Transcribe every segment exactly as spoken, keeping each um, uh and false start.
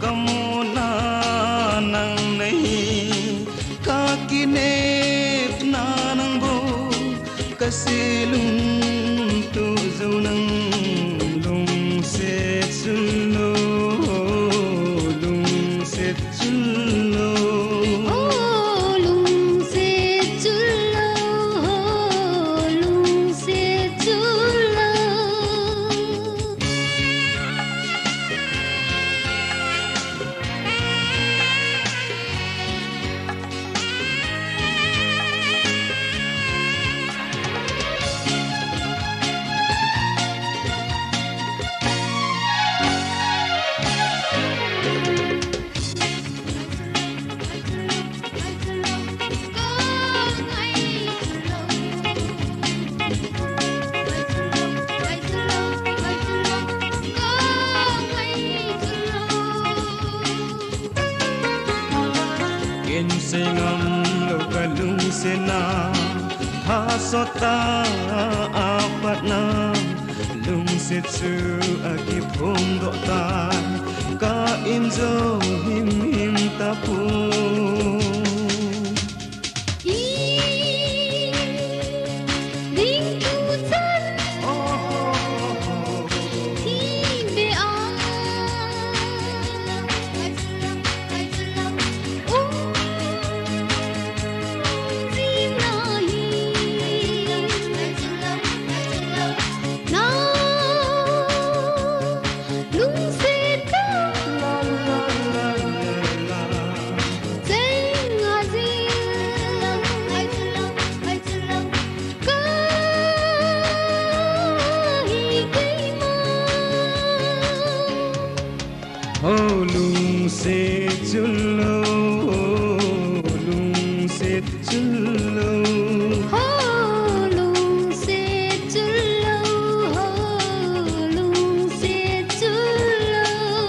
Kamuna nang nahi, kakinepna nang bou, kaselung toh jou nang, lungset chun lou, lungset chun lou. O, lungset chun lou, lungset chun lou. Ken sei ngam lou kalungsetna, thasot tah a patna, lungset chu akiphongdoh tai, ka in jou himhim tapoi. O, lungset chun lou, lungset chun lou. O, lungset chun lou, o, lungset chun lou.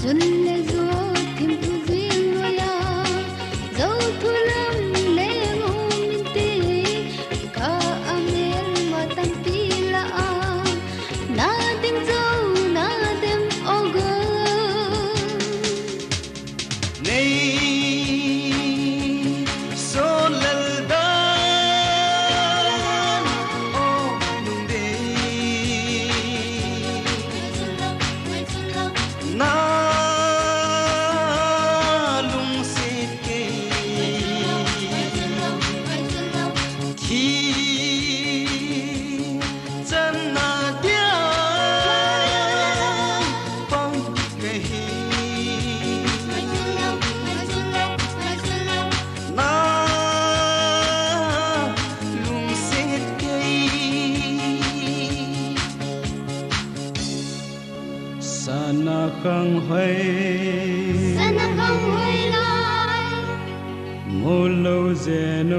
Chun le jo thim thu jing loiya, jo thu lam leng um inte, ka amel ma tampi lah a, na ding jo na dem o go. Nei so lal dan o lungdei. Na lungset kei thi channa dia pang kahi. Na lungset kei. Sana khang hoi. Sana khang hoi lai. Mol lou jeng o.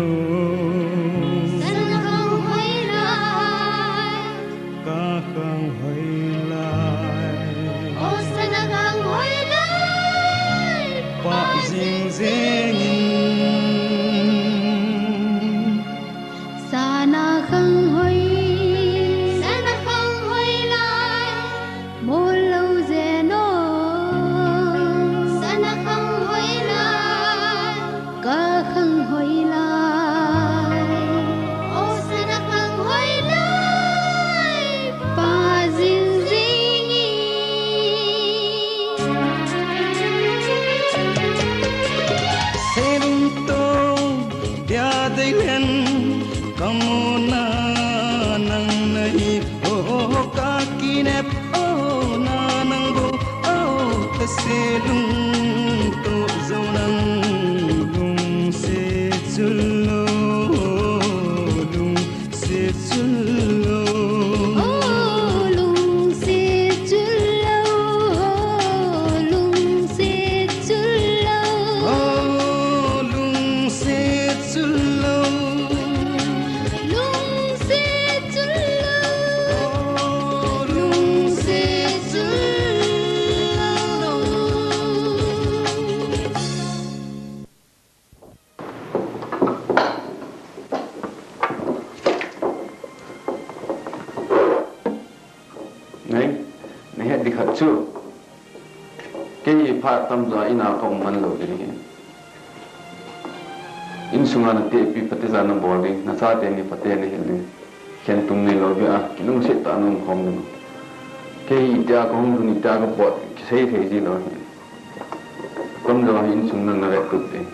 Sana khang hoi lai. Ka khang hoi lai. O sana khang hoi lai. Pa jing jing in. Sana khang hoi. Sana khang hoi lai. Mol lou jeng o. Sana khang hoi lai. Ka khang hoi lai. O sana khang hoi lai. Pa jing jing in. Selung toh dia dei leng, kamuna nang nahi, o, o, o, kakinepna nang bou, o, kaselung toh jou nang, lungset chun lou. Chu. Kei hi phat tamjo a ina ka um man lou ding ahi. Insunga natehpi phatecha nabol ding, nachate ni phatecha nahil ding. Khentum neilou beh a, kinungset tah a naum khom ding. Kei hi itia kahung lhun, itia kapot, kisei thei ji lou ahi. Tamjo a hi insung nang navet tup ding.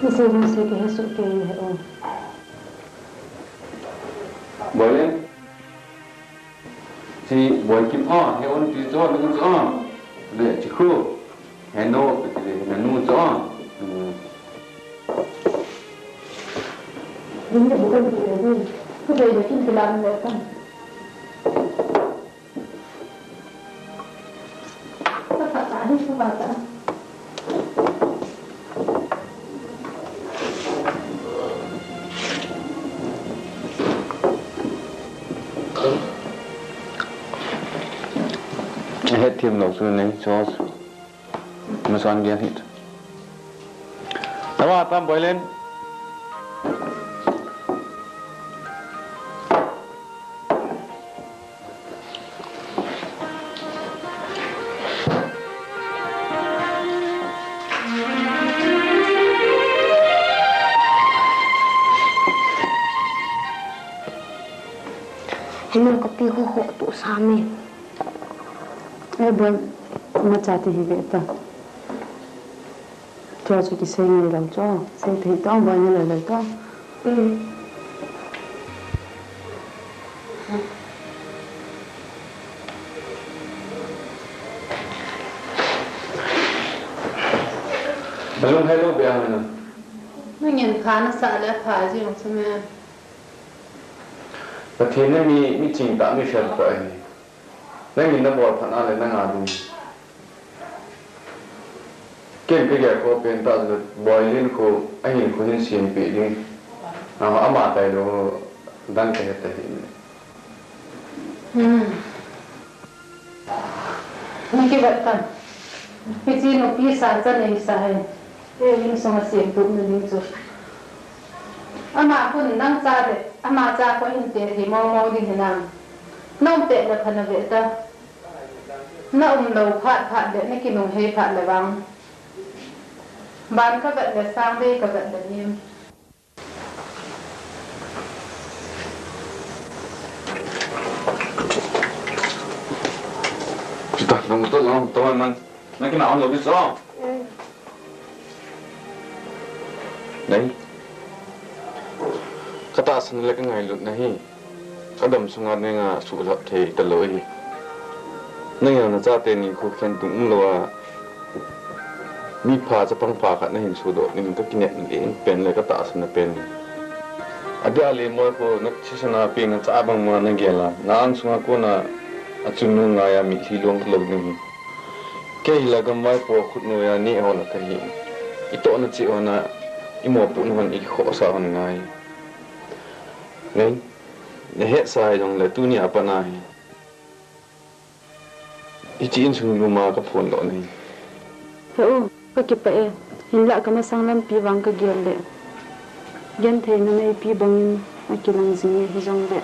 Nasei jouse kahe soh kei ahi o. Boilen. Chi Boikim a, he on ti chu, nu chu a. Le chi khu. He no, ti le, na nu chu a. Hmm. Din le bukan ti le, khu Boikim ti la le ta. Hetthem lou chu nei, sauce. Masan gel hih. Tama tam Boilen. Hello, kapi ho ho tu sami. Eh, Boi, imacha ti hi ve ta. Tua chu kisei ngai lou chu. Sei thei tong Boi ngai lou lou tong. Mm. Balung hello bia na. Nangin pha nasah le pha jing chu me. Pathen in mi, mi ching tah mi fel ko ahi. Nangin nabol phat na le nanga ding. Ken kagel ko pen tah le Boilen khu, ahin khu hin sempeh ding. A, ama tailou dang kahe tahih. Hmm. Nakivet tam. Hiche nupi sa cha nei sa hi. Insung a sempeh na ding chu. Ama khun nang cha le, ama cha khu hin tethei mong mong ding hinam. Naum teh le pha nave ta. Na um lou phat phat le, na kinunghei phat le vang. Van kavet le sang dei kavet le nim. Chuta, nang to lang, to man. Nang kina on lo bi so. Nei. Katahsan le kangailut na hi. Kadam sunga neinga suhlhap thei talou ahi. Nangin nachate ni khu khentum umlou a. Mi pha chapang pha khat nahin sudoh ding kakinep pen le katahsan pen. Adia le moi khu nathisana peng nacha bang ma nagel a. Na angsunga kona achungnung ngaiya mitlhi long lou ding hi. Kei la gamvaipo khutnoiya neh ho la kahi. Itohna cheh hon a, imopohna hon ikhohsah hon ngai. Nei, nahetsa hijongle tunia pat a hi. Hiche insung lum a kaphondoh nahi. He u, kakipah e. Hinlah kamasang lampi vang kagel le. Gentheina neipe bangin akilang jing e hijongle.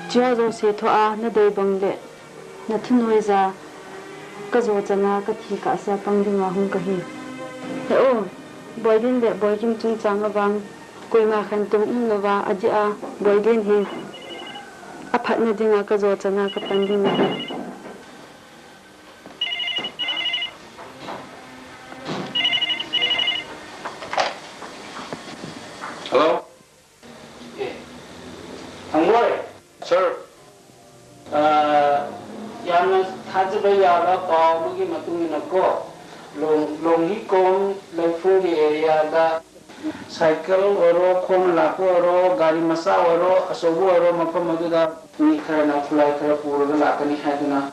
Chea jouse thoa nadei bang le. Nathunoi ja, kajo chana kathi kahsa pang dinga hung kahi. He o, Boidin le Boikim chungchang avang, koima khentum umlouva, adeh a, Boidin hi aphatna dinga kajo chana kapan ding ahi. Hello? Eh, Thangboi. Sir. Ah, yamna thajiba yaba pao amagi matungin ako. Long, Longhikom, Laiphungi area da cycle oiro, khonga lakpa oiro, gari macha oiro, achoba oiro, mafam aduda mi kharana khulai khara puraga lakani haiduna.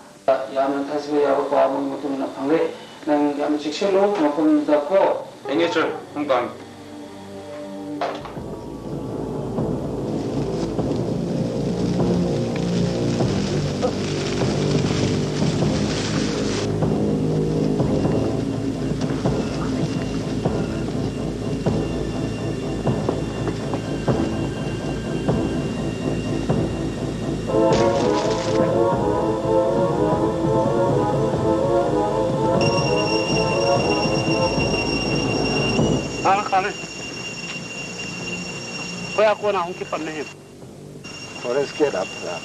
Yamna thajiba yaba pao amagi matungin aphang le. Nang yamna chekse lo, mafam da ko. Enge sir, hung tang. Hoiya kona hung kipan nahi? Forest gate a pha.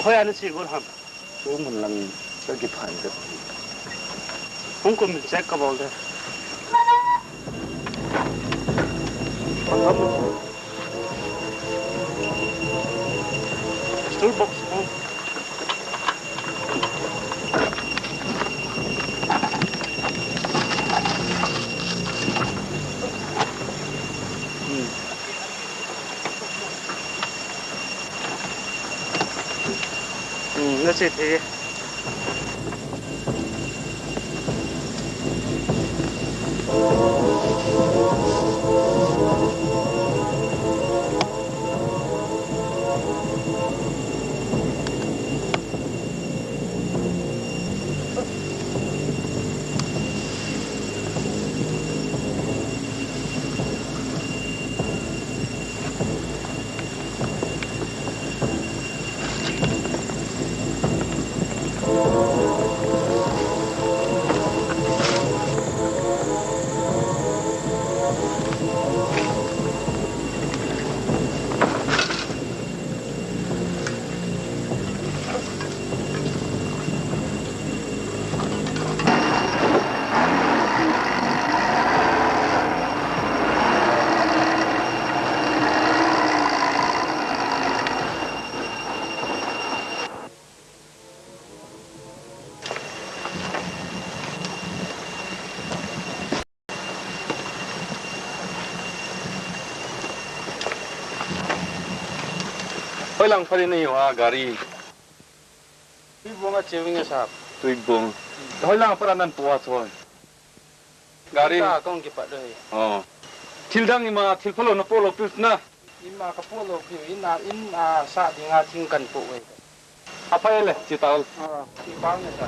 Hoiya nache got ham? Chu mun lang ka kiphan ka ti. Hung kum check ka bol de. Tool box mo. Hmm. Hmm, nache thei. Hoilang pha ding nahiu ham gari? Tuibong a cheu nge sap. Tuibong. Hoilang pha ding nan po a choi? Gari. Ka kong kipat doi. Oh. Thil dang ima, thil phalou napo lou piu na. Ima kapo lou piu, in a, in a sa dinga thing kapo ve. Apha e le, che tao. Ah, che tao ne sa.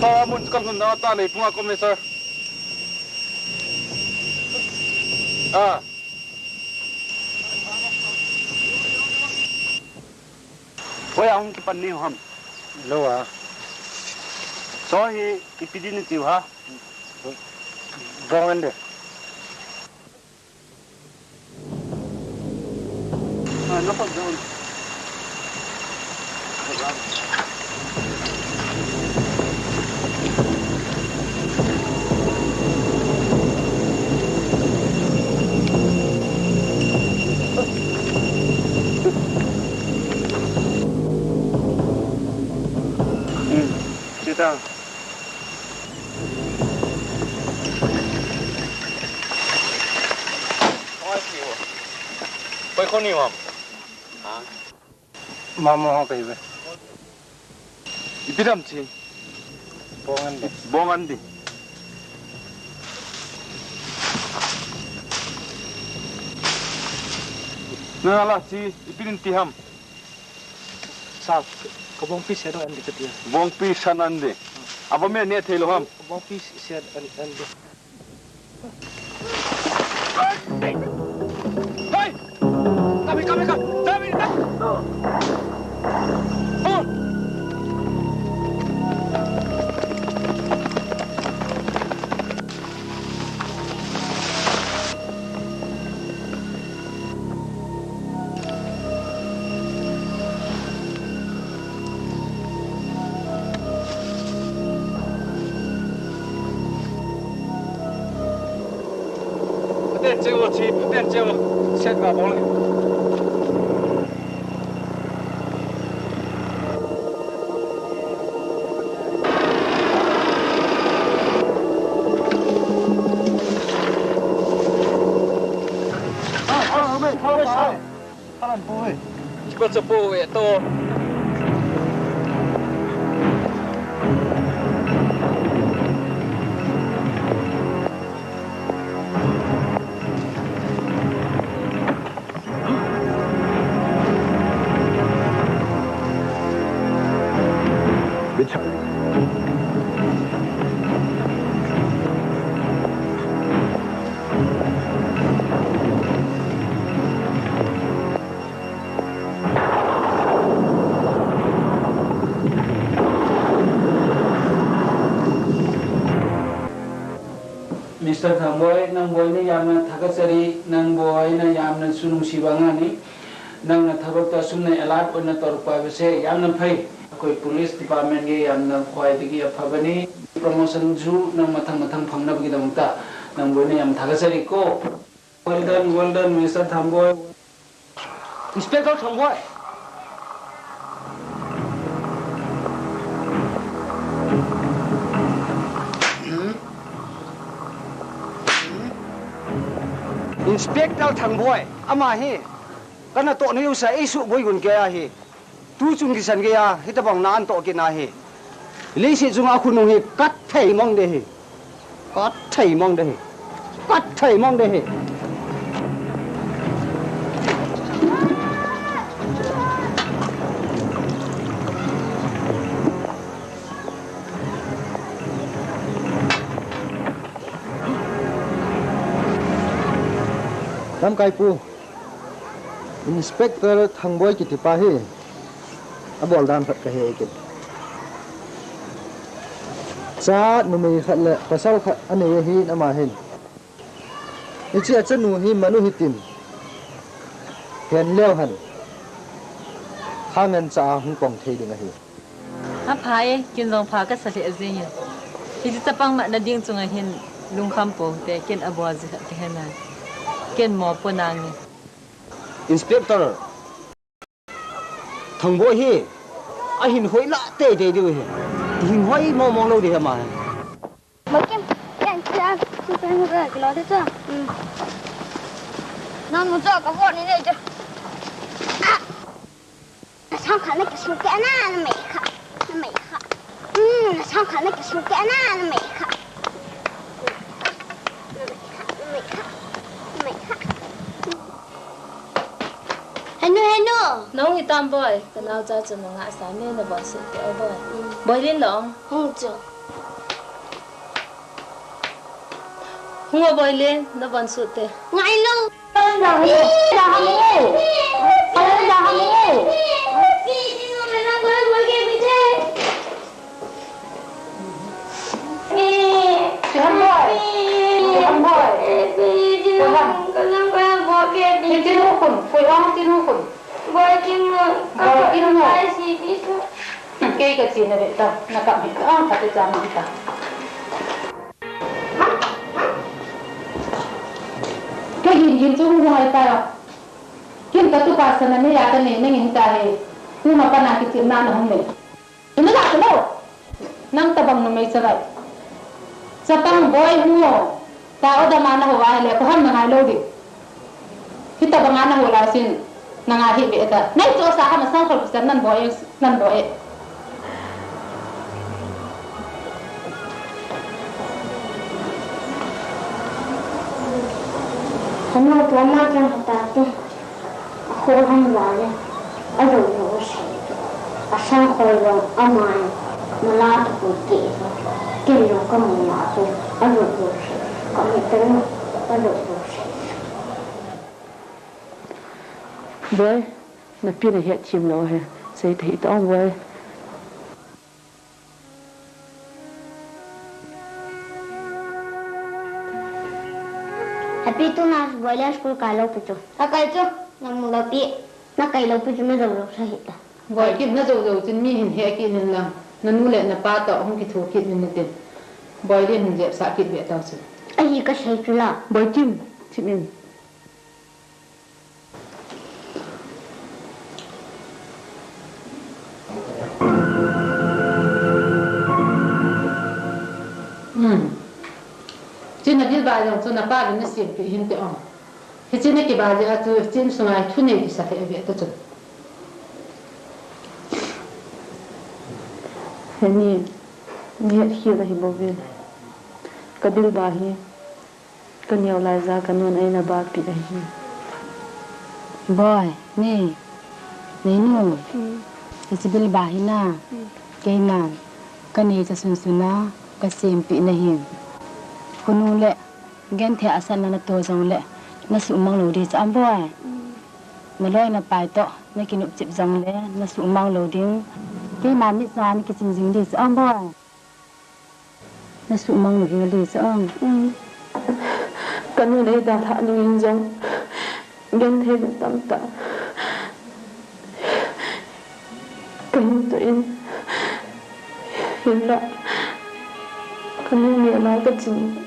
Tao mun ka lhun na ta le puma ko me sir. Ah. Hoiya hung kipan nahiu ham? Lou a. Chu hi ipi ding natiu ham? Bong an de. Ah, no problem. Hmm, che tao. Koi kho nahiu ham? Ha? Mama ho kai ve. Ipi dam chi? Bong an de. Bong an de. Na la chi, ipi ding ti ham? Sa, ka bongpi set an de ka ti. Bongpi san an de. Aba me ne thei lou ham? Ka bongpi set an, an de. Hey! Come here, come here, come! Come here, come! Oh! Aten cheu chi, aten cheu. Set ga bol. Alan po eh. Kipa sa po eh, to. Bichar. Mister Thangboi, ꯅꯪꯕꯨ ꯑꯩꯅ ꯌꯥꯝꯅ ꯊꯥꯒꯠꯆꯔꯤ꯫ ꯅꯪꯕꯨ ꯑꯩꯅ ꯌꯥꯝꯅꯁꯨ ꯅꯨꯡꯁꯤꯕ ꯑꯉꯥꯡꯅꯤ꯫ ꯅꯪꯅ ꯊꯕꯛꯇ ꯑꯁꯨꯝꯅ alert ꯑꯣꯏꯅ ꯇꯧꯔꯛꯄ ꯍꯥꯏꯕꯁꯦ ꯌꯥꯝꯅ ꯐꯩ꯫ ꯑꯩꯈꯣꯏ police departmentꯀꯤ ꯌꯥꯝꯅ ꯈ꯭ꯋꯥꯏꯗꯒꯤ ꯑꯐꯕꯅꯤ꯫ Promotionꯁꯨ ꯅꯪ ꯃꯊꯪ ꯃꯊꯪ ꯐꯪꯅꯕꯒꯤꯗꯃꯛꯇ ꯅꯪꯕꯨ ꯑꯩꯅ ꯌꯥꯝ ꯊꯥꯒꯠꯆꯔꯤꯀꯣ꯫ Well done, well done, Mister Thangboi. Inspector Thangboi. Inspector Thangboi, ama hi. Kana toh na usa, ei suboi gun kei ahi. Tuchung kisan geiya, hitabang na antoh kit na hi. Leiset chunga khonung hi, kathei mong de hi. Kathei mong de hi. Kathei mong de hi. Lamkai pu. Inspector Thangboi kiti pa hi, abol dan khat kahe kit. Cha numei khat le pasal khat anei ahin ama hin. Hiche achanu hi manu hitin. Hen leu hen. Khangan cha a hung pong thei ding ahi. Apha e, ken jong pha kasa lheh jengin. Hiche chapang matna ding chunga hin lungkham pou hite, ken abol jeh khat kahe nai. Ken mo pou nange. Inspector Thangboi hi ahin hoi lah teitei diu ahi. Hin hoi mong mong lou ding ahi ama hi. Makim, ken cha, chu pen hu ra kilo de cha. Nang nu cha ka hon ni nei cha. Nasam khat na kisung kei na, na mei kha, na mei kha. Hmm, nasam khat na kisung kei na, na mei kha. Na mei kha, na mei kha, na mei kha. Henu, henu. Nahung hitam boi, kanaocha chu nangah sa me nabon sut te o boi. Boilin long. Hung chu. Hung o Boilin, nabon sut te. Ngai lou. Kei kachena ve ta, nakap hi ta, ang khat te cha mang ta. Kagin gin chu hung hung ahi ta. Ken katupa sana neiya kanei nangin ta hi. Tuma pana kichepna nahung nei. Ina la tu lou. Nang tabang numei chavai. Chapang boi hung o. Ta o dama nahou a hile, koiham nangai lou ding. Hitabanga nahou lai sin, nanga hi ve ta. Nei chu sa kha masang khol kusan nan boi e, nan boi e. Hanu tu ama chang ta te. Akhoham vale, alou lou sei. Asang khoi lou amai, nala tu ku ti. Ken lou kamu na tu, alou lou sei. Kami tenu, alou lou sei. Boi, napi nahet thim lou he. Sei thei tao boi. Happy, tuna Boilin school kai lou pi chu. Akai chu, namu lou pi. Nakai lou pi chu najou lou sa hita. Boikim, najou jou chun mi hin he kit in lang. Nanu le napa toh hung kitho kit in natin. Boilin hin jepsah kit ve tao chu. Ahi kasei chu la. Boikim, thim in. Um. Chun nabilba jong chu napa le nasempeh hinte o. Hiche nakiba jeh a chu hiche insunga thunei kisa lheh ve ta chu. Heni, nahet khel ahi bouve. Kabilba hi. Kaneo lai ja kanun eina bapi ahi. Boi, nei, neinu. Hmm. Hiche bilba hi na. Hmm. Keiman, kanei cha sunsun a, kasempeh nahin. Khonung le, genthei a sat na nato jongle, nasuhmang lou ding chu am boi. Hmm. Naloi napai toh, nakinopchip jongle, nasuhmang lou ding. Keiman mitsa nakiching jing ding chu am boi. Nasuhmang lou hel ding chu ang. Um. Ka nun eidalhah nungin jong genthei na tamtah kahin toh in, hinlah ka nu neo na kachin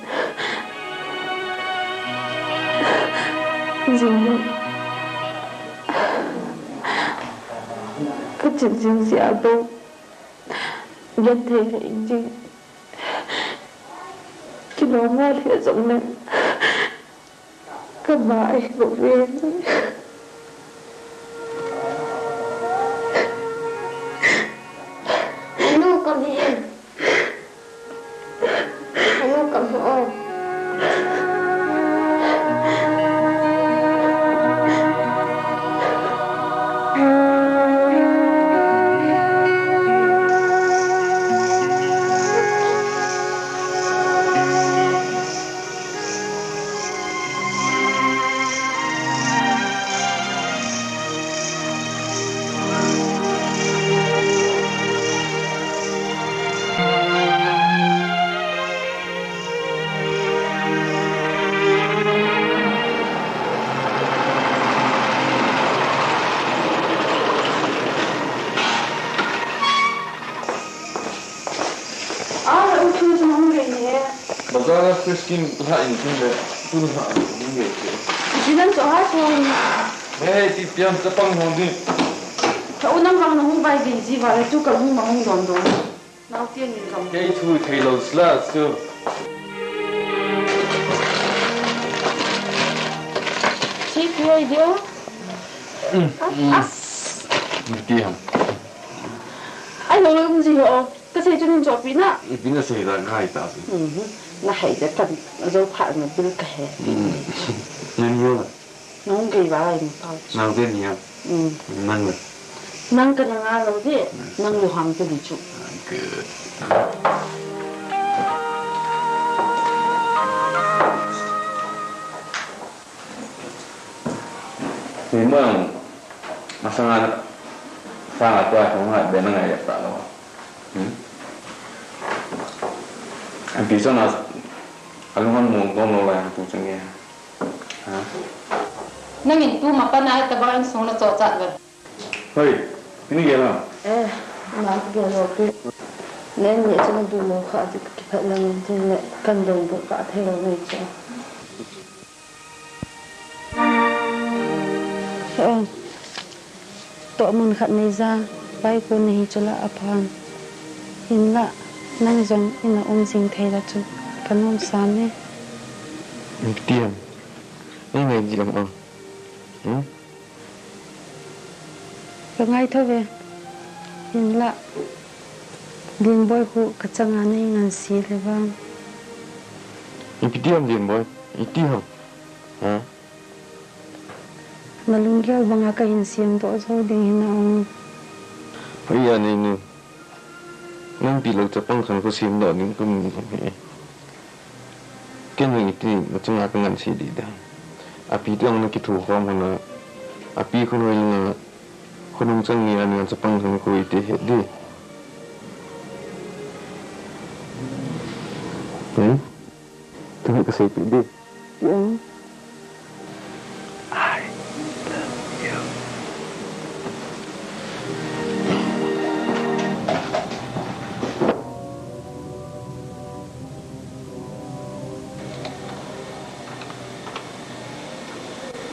jing, kachin jing jeh a bou genthei lheh inge. Kilom ngai lheh jongleng kama ahi bouve. Anu kam hi e. Anu kam hi o. Ah, u thu chu hung rei ne. Bazar a fresh skin la in tin le, tu la in tin le. Jinan cho ha cho. Hey, ti pian chapang hong di. Ka u nang vang na hung vai di ji va le tu ka hung ma hung don don. Nau tian in kam. Kei thu thei lo sla chu. Chi pi ai dio. Mm, mm. As. Ti ham. Ai lo lo um ji ho. Ka sei chu nin cho pi na. Ipi na sei la ngai ta pi. Mhm. Na hai ja kan zo pha na bil ka he. Mm. Nang yo. Nang kei ba ai ni pau. Nang te ni ya. Mm. Nang le. Nang ka nang a lo de. Mm. Nang lo hang te ni chu. Good. Ni mang. Masanga sanga tua ko ngai be na ngai ya ta lo. Hmm? An pi so na alung an mong dong lo lai tu chang e. Ha? Nangin tu ma pa na ta ba an song na cho cha ga. Hoi, ini ge la. Eh, ma ge lo pi. Nen ni chang du mo kha di ki phat lang tin le kan dong bu ka thei lo nei cho. He ong. Toh mun khat nei ja, pai ko nei hi chu la a phan. Hinlah, nang jong ina um jing thei la chu, ka nom sam e. Tiam, nang nei ji am a. Hmm? Ka ngai tho ve. Hinlah, Dinboi khu ka changa nei ngan si le vang. Ipi tiam Dinboi, iti ham. Ha? Na lunggel banga ka hin siam doh zo ding hi na ong. Hoi ya nei nu. Nang ti lo chapang khan ko siam doh ding ko ni he. Ken jong iti na chunga ka ngan si di da. Api ti ong na kithu khom hona. Api khun hoi na khunung chang ni ani an chapang khan ko iti he di. Hmm? Tuni ka seipi di. Tia. I love you.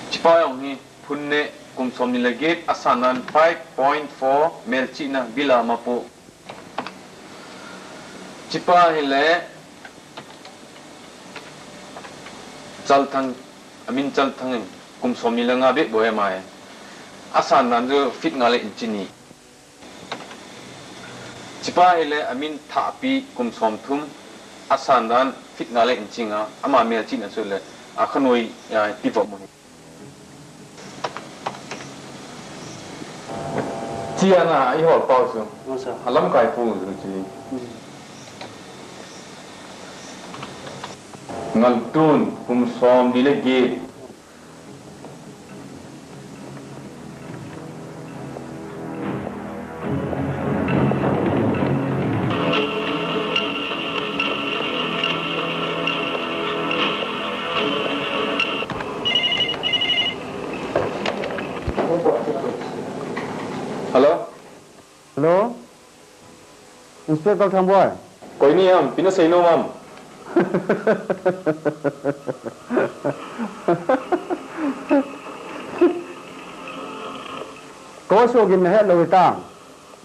Chipa jong hi phun ne kum som ni le get asan nan five point four melchihna bila mapu. Chipa hile Chalthang, amin Chalthang in kum som ni le nga bep bou e mai. Asan nan chu feet nga le inch ni. Chipa hile amin Thahpi kum som thum, asan nan feet nga le inch nga, ama melchihna chu le akhanoi, a, ti vop mo hi. Chia na, i hol pau su. Alamkai pu su chi. Ngaltun, kum som ni le get. Inspector Thangboi. Koi nahi ham, ipi nasei nom ham? Koi so gin nahet lou hita.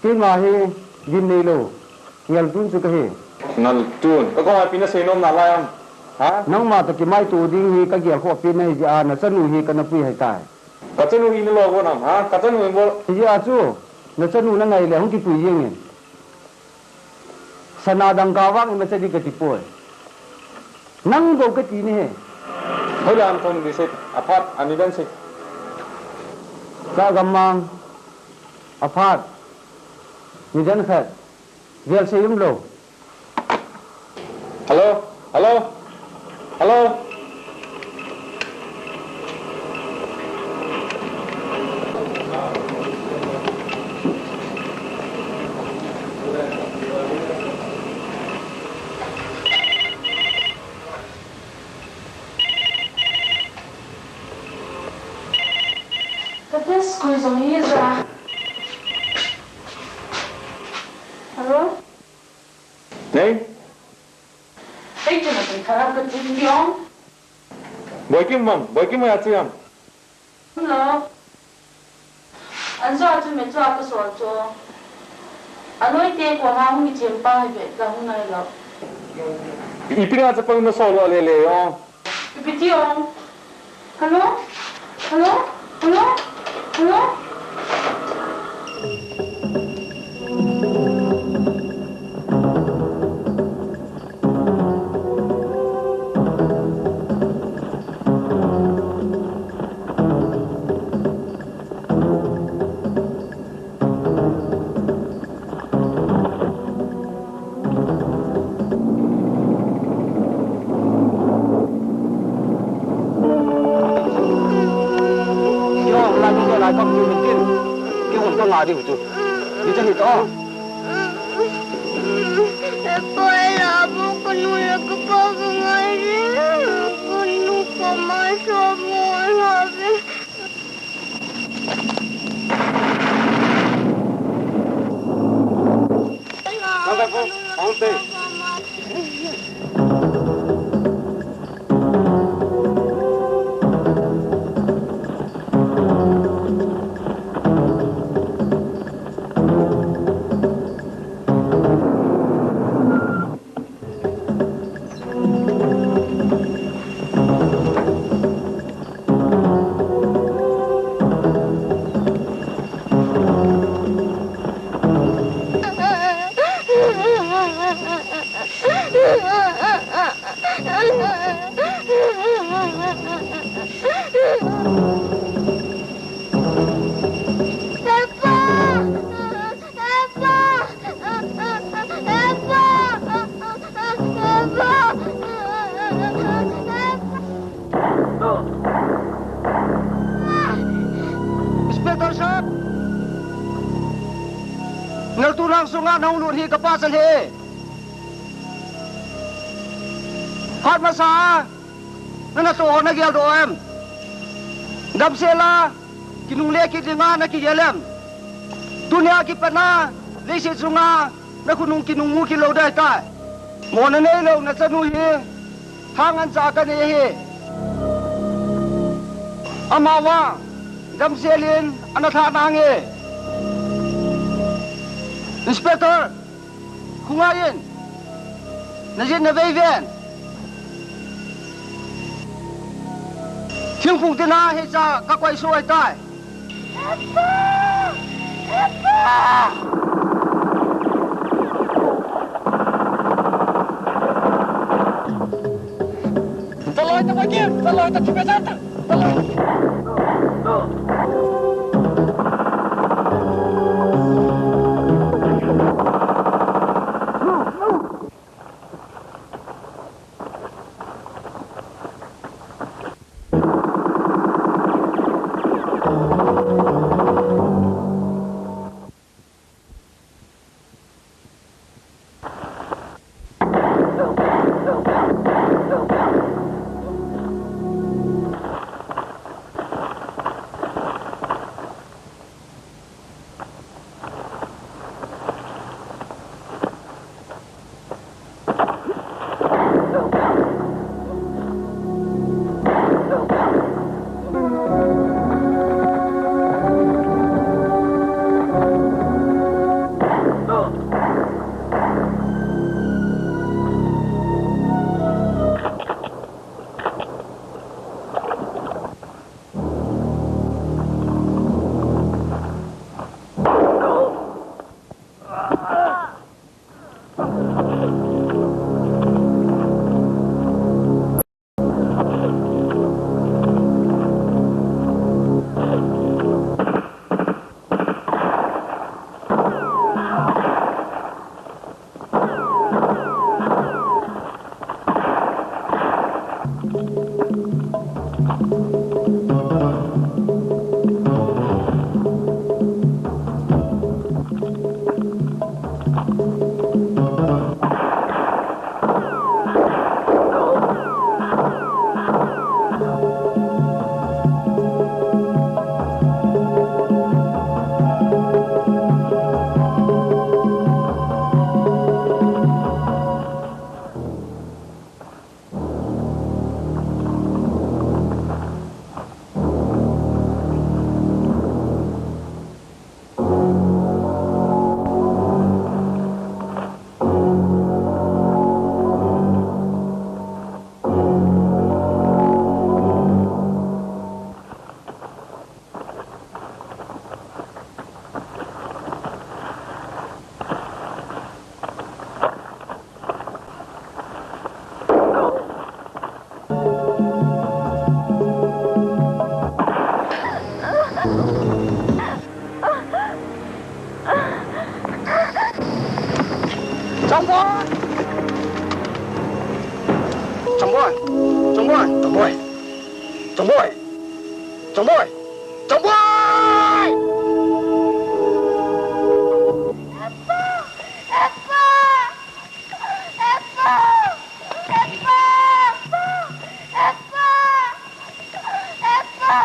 Keima hi gin neilou. Ngaltun chu kahi. Ngaltun. Ka koma ipi nasei nom nalai ham? Ha? Nangma toh kimaito ding hi kagel khoh pen nahi jeh a, nachanu hi kana pui ahitai. Kachanu hi nalo vo nam, ha? Kachanu hi vo. Hijeh a chu, nachanu nangai le hung kipui jeng in. Sana dangka vang imacha ding kati poi. Nang bou kati nahi. Hoilam thon ding sei, aphat, ani dan sei. Chagammang, aphat, nidan khat, gel sei umlou. Hello? Hello? Hello? Ka test koi jong hi ja. Hello? Nei? Hei, kei na kin thara ka tin diong. Boikim mam, Boikim ya chiam. Hello. An jo a chu me chu a ka sol chu. A noi te ko ma hung i chem pa hi ve ka hung nai lo. Ipi nga chapang na sol lo le le yo. Ipi ti ong. Hello? Hello? Hello? Hello? Inspector sahab, naltu lang sunga nahung lut hi kapa chal hi. Phat masa a, nana toh ho nagel doh em? Damsel a, kinung le kit dinga nakigel em? Tunia kipat a, leiset chunga, nakhonung kinung mu kit lou ding ahitai. Mona neilou nachanu hi, thangan cha kanei ahi. Amavang, damsel in, ana tha nange. Inspector, khongai in, najin navei ven. Thingphung tina hicha kakoi soh ahitai. Epa! Epa! Taloi ta pakai, taloi ta tipe jata, taloi. Chongboi! Chongboi! Chongboi! Chongboi! Chongboi! Chongboi! Chongboi! Hepa! Hepa! Hepa! Hepa! Hepa! Hepa!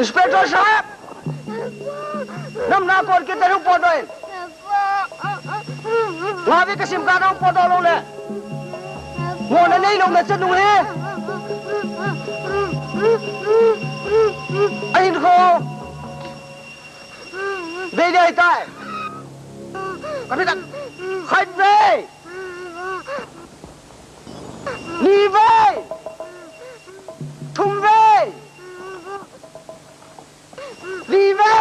Inspector saheb! Nam na kon kit, nahung potdoh in. Nga ve kasim kah nahung potdoh lou le. Mo nanei lou nachanu hi. Ahin kho. Dei dei tai. Kami tak. Khat ve. Ni ve. Thum ve. Li ve.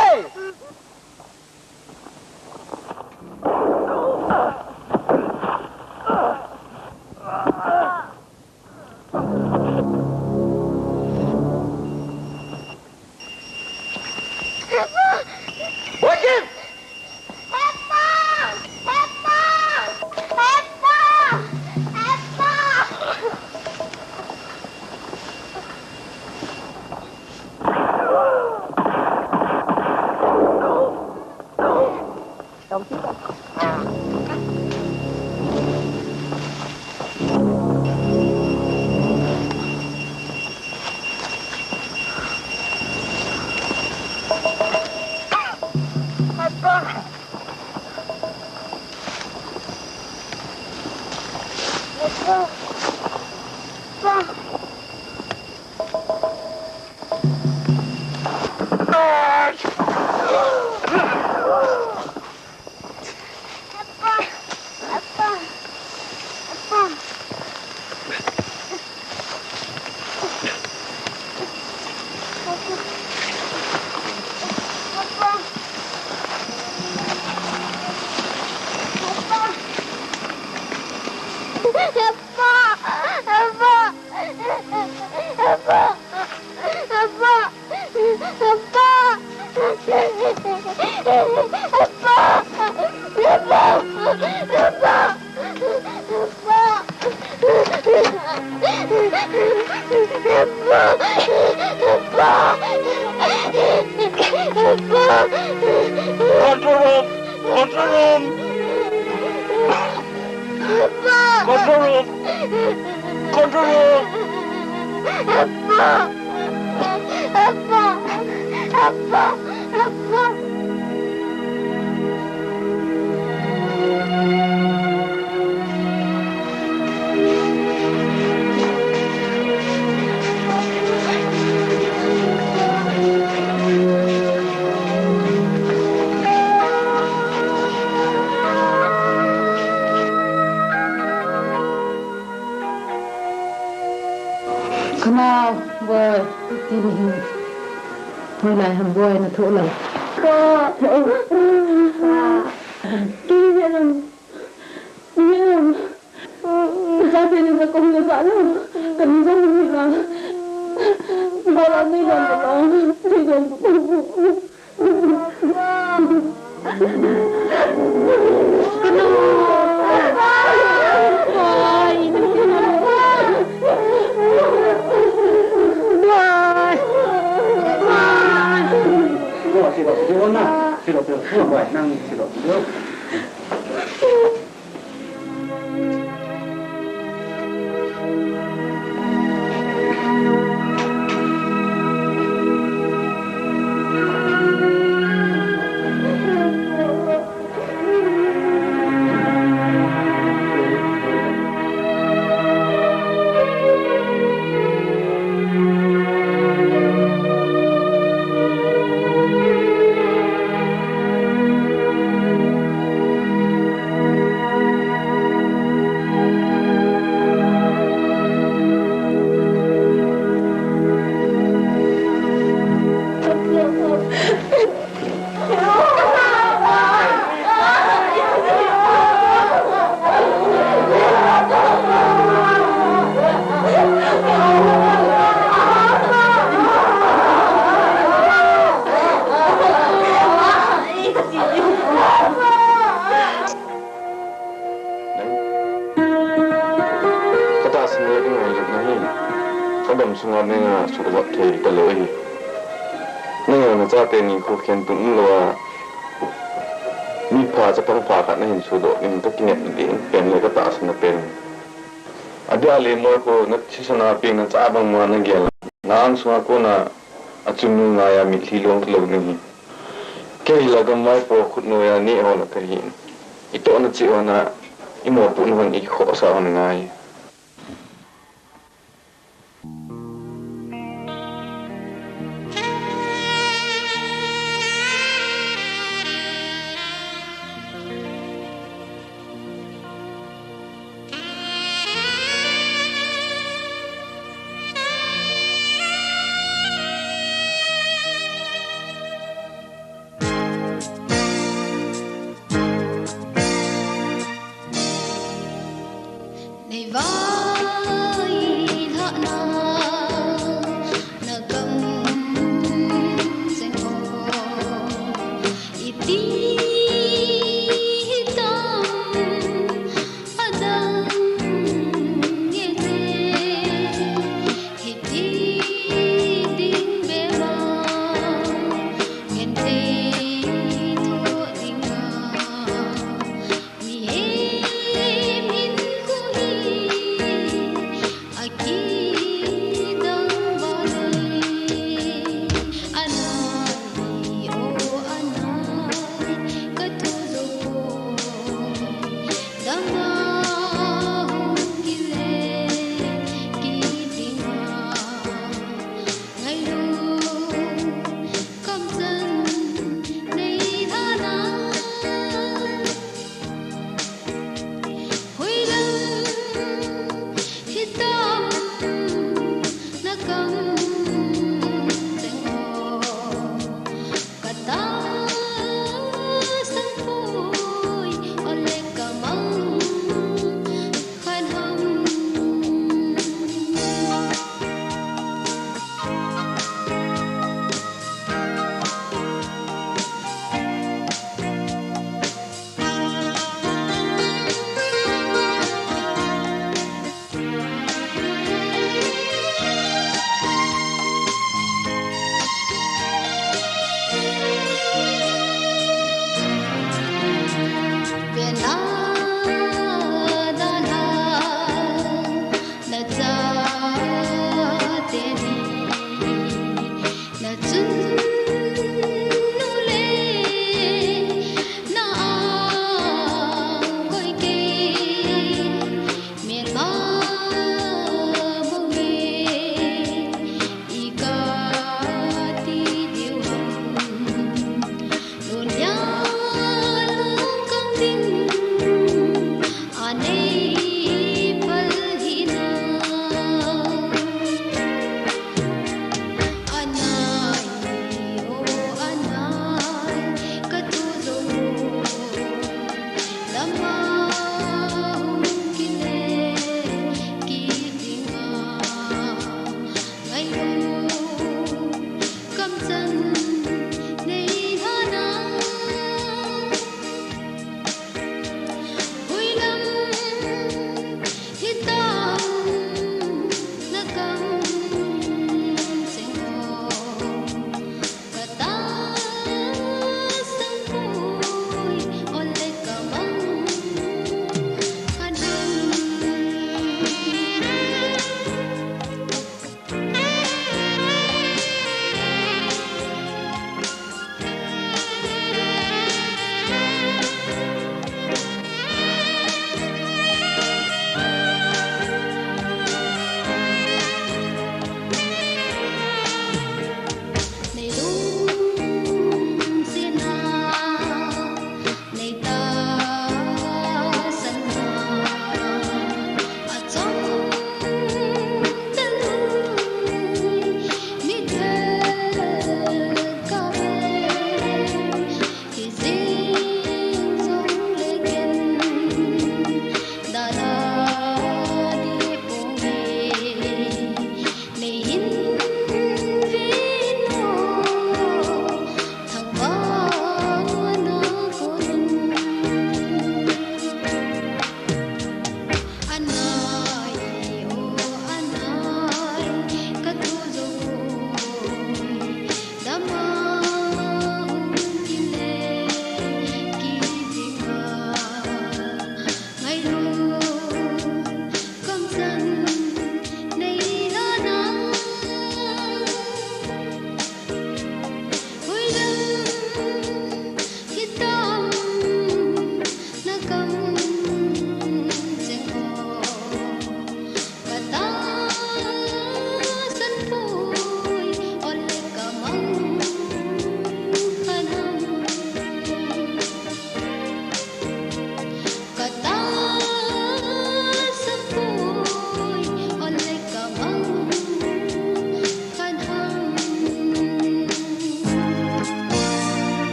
Wajib! Hepa! Hepa! Hepa! Hepa! Control room! Control room! Control room! Control room! Wow, boy, tin hin. Hoilai ham boy na thoh lo. Ko. Ki he lam. Ni he lam. Ka te ni ka ko ni ka lo. Ka ni jong ni ka. Ba la ni ka lo. Ni ka lo. Ka tahsan le ka ngailutna hi ka gam sunga nang a suhvat thei talou ahi. Nang a na chate ni khokhen tum lou a, mi pha chapang pha khat na hin sudoh ding ka kinep ding pen le ka tahsanna pen. Adia le moi ko na thisan a peng na cha bang ma na gel. Na ang sunga kona achung nu ngai a mitlhi long lou ding hi. Kei hi la gam vaipo khut noiya neh ho la kahi. I tohna cheh ho na i mopohna hon i khohsah hon ngai.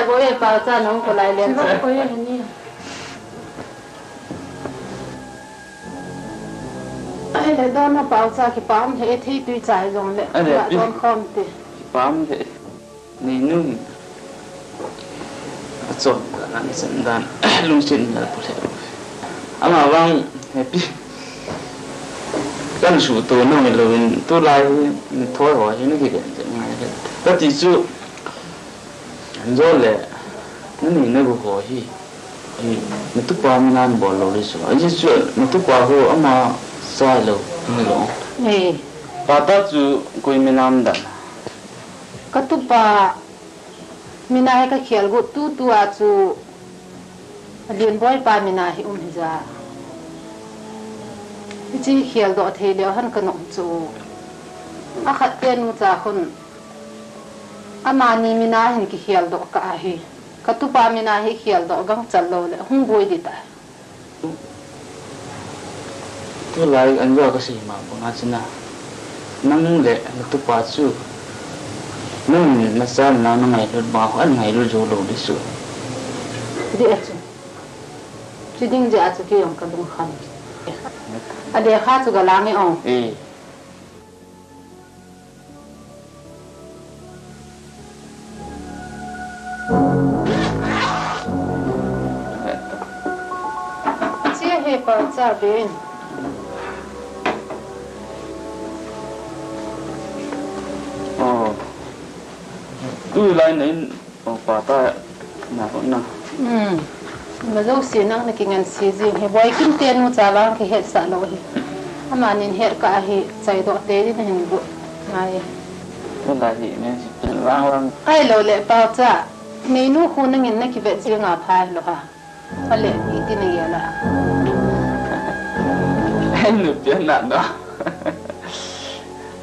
Boi e, Paocha nang ko lai len. Boi e ni. Ahile don a Paocha, kipah e, thei tui chai jongle. Ahile, don khom te. Kipah e. Neinu hin achom dan, asan dan, lungset in apui le. Ama vang happy. Kan suhto nung lou in tulai hi, ni thoi ho hi ni kiven jeng ngai le. Kati chu, anjo le, nani nagu ho hi. Hi, natupa mina nabol lou le chu. Ajeh chu, natupa ho ama chai lou, ni lou. Eh. Pa ta chu, koi mina dan. Katupa mina hi kakhel got tutu a chu, Alienboi pa mina hi um hija. Hiche khel doh thei leu hen kanom chu. Akhat tenu cha khun, amani mina hin kikhel doh kah ahi. Katupa mina hi khel doh gangchal lou le, hung boi ding ta. Tulai anjo kasei ma banga china. Nang le natupa chu. Nang nacha nang nangailut banga, angailut jou lou ding chu. Dih a chu. Chu ding jeh a chu keijong kalungkham. Alekha chu galang e o. Eh. Che he pa cha ben. Oh. Tulai na in, oh, pa ta na, na. Hmm. Majouse nang nakingansei jing hi. Boikim tenu cha vang kihetsah lou hi. Amanin het kah ahi, chaidoh tei ding nahin got ngai. Tulai hi, men si, lang lang. Ahilou le, Paocha. Neinu khu nangin nakivet jing a pha lou ha. Ahile, iti nagel a. Ai, nupi ana no.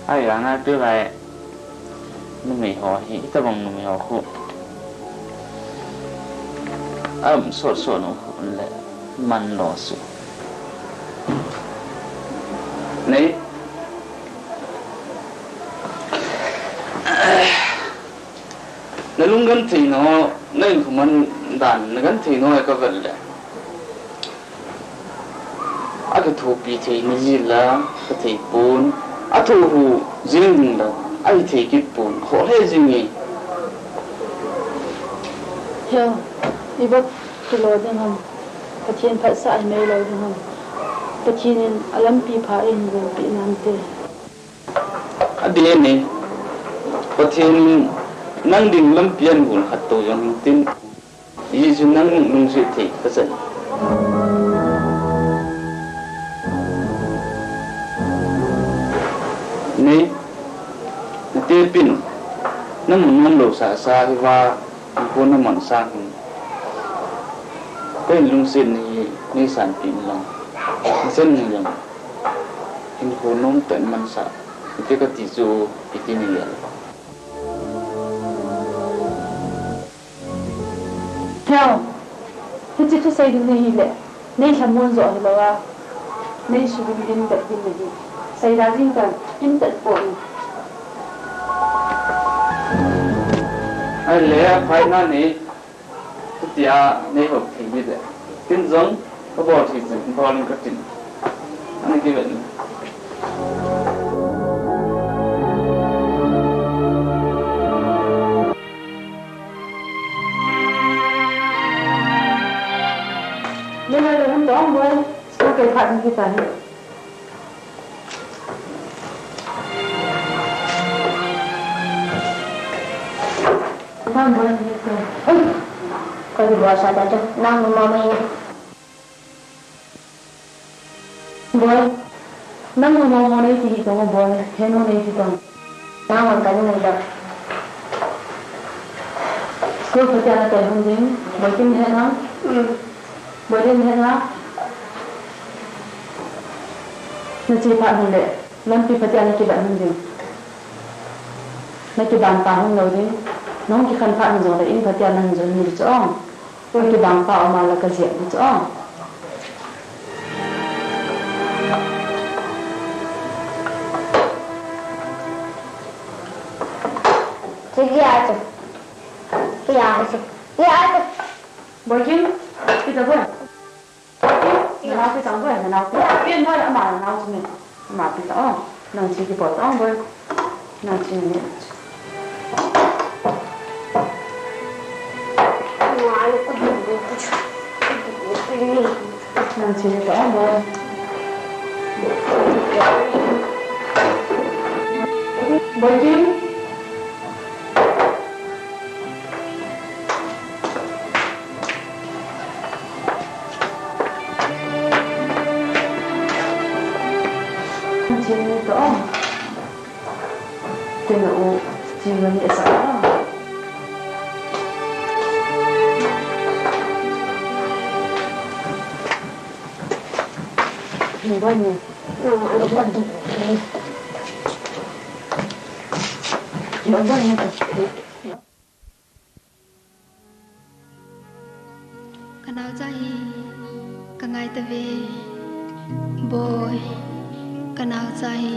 Ai, anga tulai. Numei ho hi, itobang numei ho khu. Am sot sot nu khu le man lou su. Nei. Nalung genthei nau, na inkho man dan, nagenthei nau kavet le. Akithopi thei ni jila, kathei pon. Athoh hu jing ding la, ahithei kit pon. Khoh le jing e. Heo, ibol kilo ding ham. Pathen phatsah imei lou ding ham. Pathen in alampi pha in gompi nante. Adih e, Pathen in nang ding lampi ahin gon khat tou jong hung tin, hijeh chun nang lungset thei kachan. Nei, natepin, namu nom lou sasa hiva, hinkho naman sang hin. Kahin lungset nahi, neisanpi in lang. Ichan in lang. Hinkho nomtah in mansah. Hiti kati chu, hiti ni le. Heo, hiche thusei ding nahi le, nei lhamon jo hilou a, nei sugim ding bet ding nahi. Seida jing tan, in tat po in. Ahile, aphai na ni. Chutia nei hou thei ding le. Ken jong kabol thei jing, bol in katin. Ana kivet in. Nei hoi le hung dong boi. School kai phat in kita hi. Nang boi ni ko. Oi. Ko ni boi sa ta to. Nang mo mo ni. Boi. Nang mo mo ni ti to boi. He mo ni ti to. Nang mo ka ni da. School phatea na kai hung ding. Boi kin he na. Mm. Boi kin he na. Na che phat hung le. Lampi phatea na kivet hung ding. Na kibang pa hung lou ding. Nahung kikhen phat hung jongle in phatea na hung jon ding chu ong. Na kibang pa um a la kajep ding chu ong. Sige, ate. Kaya kasi. Nanaopi chang boi, nanaopi. Pi nanaopi ama nanaopi ni. Ama pi ta o. Nang chi kibol ta o boi. Nang chi ni. Nang chi ni ta o boi. Boi Kim. Chini to. Tina u chini ni sa. Ni ba ni. Ni ba ni. Ka naocha hi ka ngai tave, boi, ka naocha hi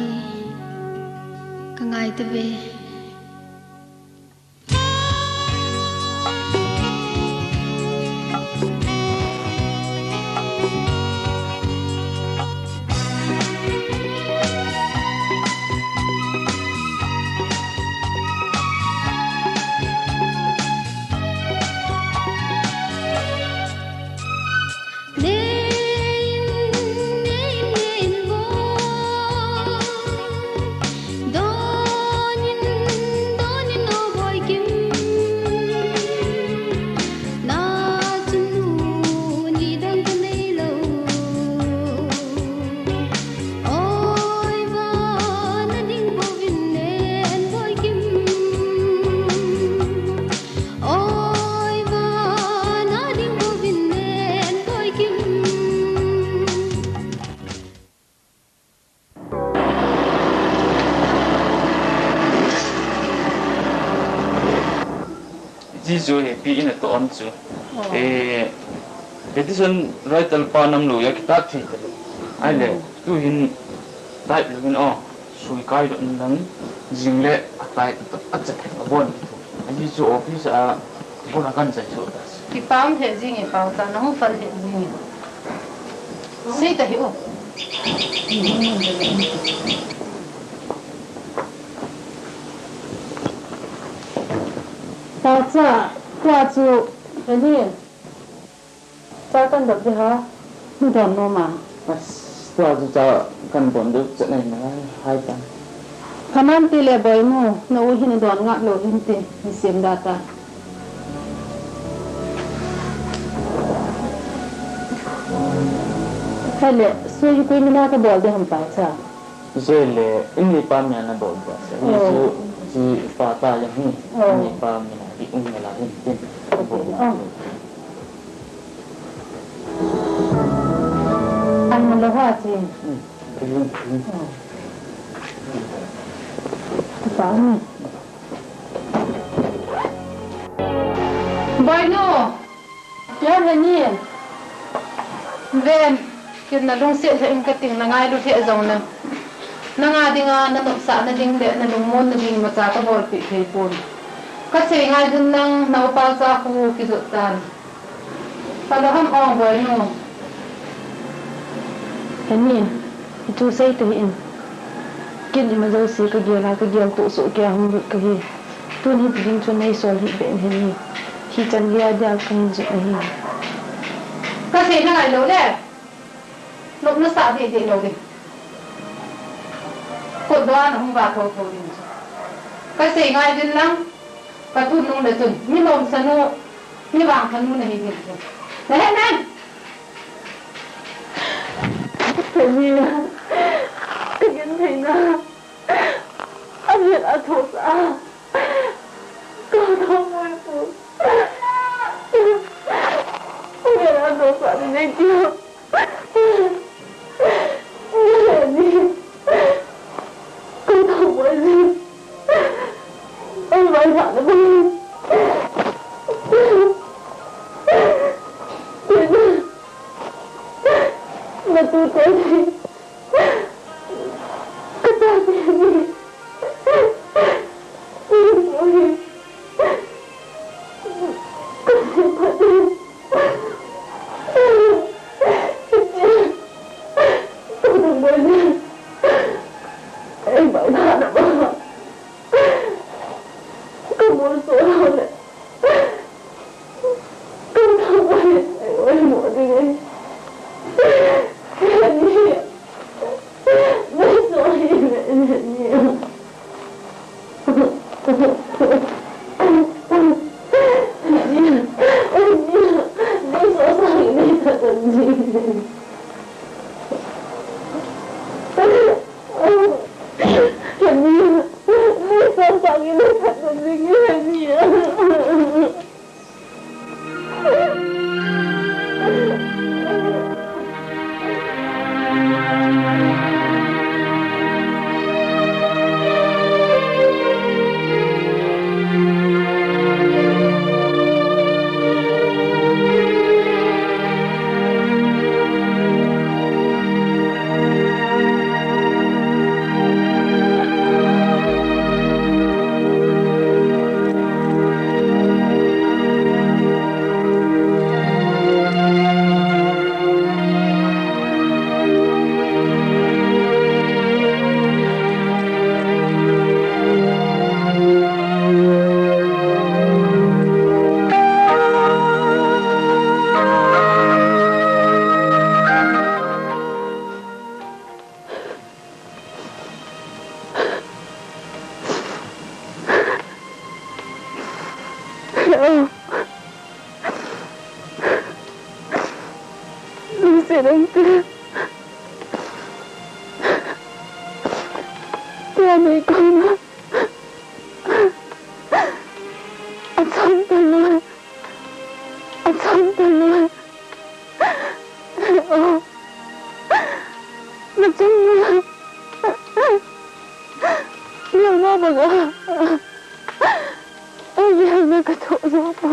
ka ngai tave. Ji chu hepi in a to om chu. Oh. Eh, Edison writer pa nam lo ya kitat thei ta lo. Ai le, oh, tu hin type lo hin, oh, sui kai do in lang jing le a type a chat a bon. Aji chu office a, bona kan chai chu ta. Kipah um lheh jing e, Paocha, nahung phal lheh jing e. Sei ta hih o. Paocha, tua chu, ani. Cha kan dap ding ham? Nadon nom a? As, tua chu cha kan don ding chet nai nai hai ta. Kaman ti le boinu, na u hin nadon ngap lou hin ti, ni sem da ta. Hai le, sui hi koi mina kabol ding ham Paocha? Jeh le, in neipa mina nabol ding a. Oh. Ni chu, chi pa ta jong hi, oh, in neipa mina hi um ngai la hin tin. Oh. Ang na lo ha chi. Hmm. Kring, kring. Oh. Pa ni. Boinu. Pia he ni. Ven, ken na lungset lheh in kating, na ngailu lheh jong leng. Nanga dinga na nopsahna ding le na lungmonna ding imacha kabolpeh thei pon. Kasei ngai jin lang, na u Paocha khu kijot tan. Ka lo ham o boinu. He ni, hichu sei tahih in. Ken ima jouse kagel a, kagel toh soh kei a hung lut kahi. Tun hiti ding chu nei sol hih beh in he ni. Hichan gei a dia kahin jot ahi. Kasei na ngai lou le. Nop nasah deh deh lou ding. Kot doh a nahung va tho tho ding chu. Kasei ngai jin lang. Ka tun nung le chun, mi nomsa nu, mi vangpha nu nahi ding chu. Na he nem? Ka ni a, ka genthei na. A vet a thosa. Ka tho mo pu. A vet a thosa ni nei tiu. Ei, bai na na ba. Ka mo so lo le. Ka mo so le. Ei, oi mo ding e. Ni. Ni so ni, ni, ni. Lungset um te. Tia nei kona. Achom talou. Achom talou. Oh. Nachung na. Neo na banga. Ei, neo na ka tho na pa.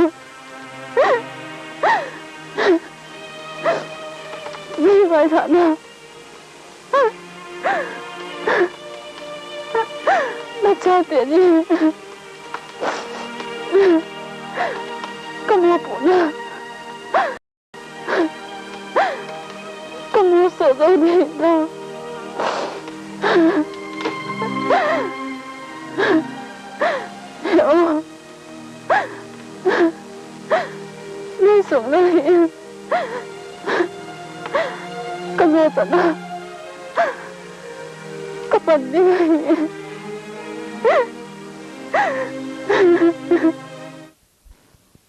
Ni vai tha na. Na chate ni. Ka mo pu na. Ka mo so zo ni na. Oh. Nei sung na hi. Ka zo ta na. Ka pan ni hi.